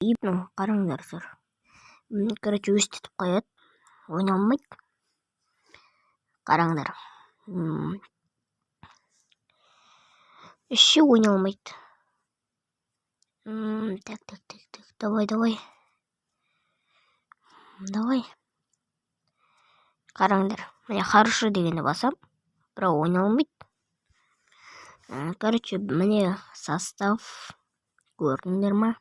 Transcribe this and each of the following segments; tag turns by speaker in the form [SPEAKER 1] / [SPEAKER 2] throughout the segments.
[SPEAKER 1] И қараңдар, достар, короче, өстетіп қояды, ойналмайды. Қараңдар, вообще ойналмайды. Так, так, так, так, давай, давай, давай. Қараңдар, міне, «хорошо» дегенді басам, бірақ ойналмайды. Короче, міне, состав, көрдіңдер ма?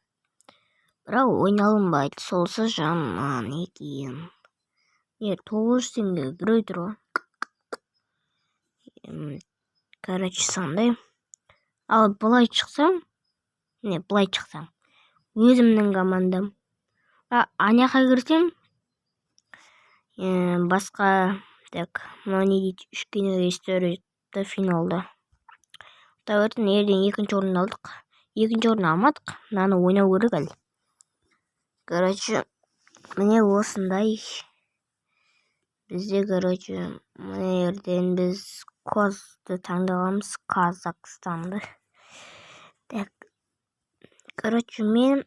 [SPEAKER 1] Бірақ ойналынбайды, солсы жаман екен. Не, 900 теңге біреу тұр ғой. Короче, сондай. Ал былай шықсам, міне, былай шықсам, өзімнің командам. А ана жаққа кірсем, басқа. Так, мынау не дейді? 3:0 история финалда. Құдай, ертең екінші орын алдық, екінші орын алмадық, мынаны ойнау керек әлі. Короче, міне, осындай бізде. Короче, мына жерден біз Козды таңдағанбыз, Казахстанды. Так, короче, мен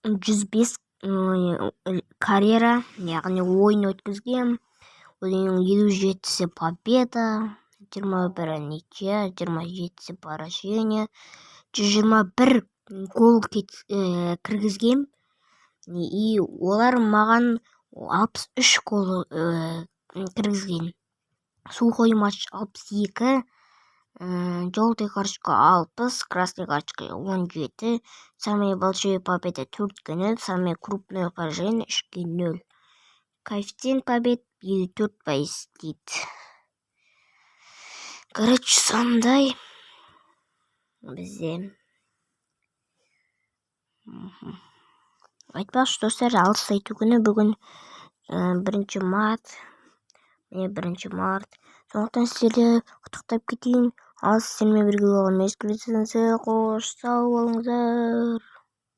[SPEAKER 1] 105 карьера, яғни ойын өткізгем. Оның 57-сі победа, 21-і ничья, 27-сі поражение, 121 гол кіргізгем. И олар маған 63 гол кіргізген. Сухой матч 62, желтый карточка 60, красный карточка 17, самые большие победы 4:0, самые крупное поражение 3:0, коэффициент побед 54% дейді. Короче, сондай бізде. Айтпақшы, достар, алғыс айту күні бүгін, 1 март. Міне, 1 март, сондықтан сіздерді құттықтап кетейін. Ал сіздермен бірге болған мен, қош, сау болыңыздар.